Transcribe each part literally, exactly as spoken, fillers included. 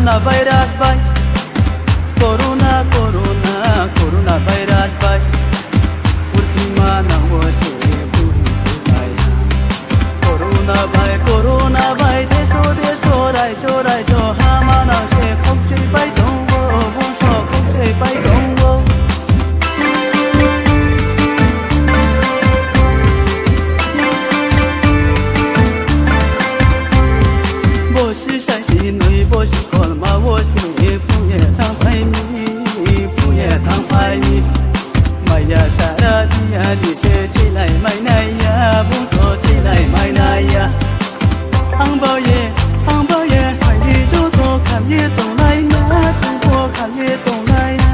Corona virus bai, corona, corona, corona virus bai, purthima nang wo se bui bui bai. Corona bai, corona bai, deso deso, raijo raijo, hama nang se khokchoi pai tong ou, bongso khokchoi pai tong ou. Bosi saisi noi, bosi kolma wo se, phuye thangphai mi, phuye thangphai mi. Maya sara dia di se, chilai mai nai ya, bung to chilai mai nai ya. Ang bao ye, ang bao ye, hai di joto kham ye tonglai na, tongbo kham ye tonglai na.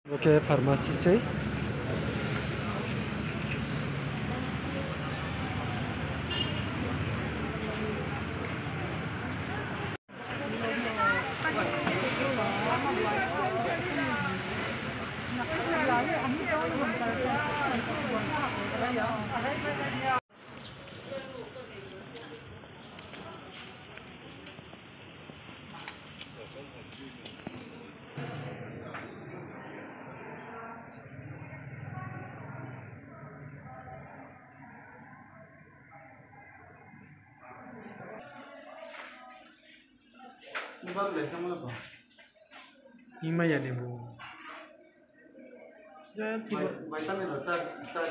Bo khe pharmacy sei. Himaya ni bu. Vitamin rao chá, chá.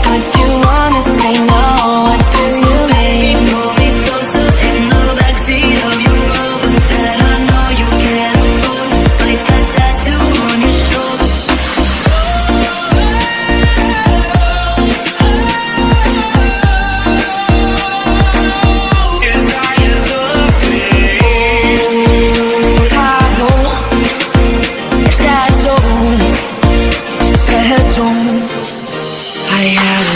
But you wanna say no, what do you mean? Pull me closer in the backseat of your Rover that I know you can't afford. Like that tattoo on your shoulder. Desires of me. Oh, I know. Sad souls, sad souls. I have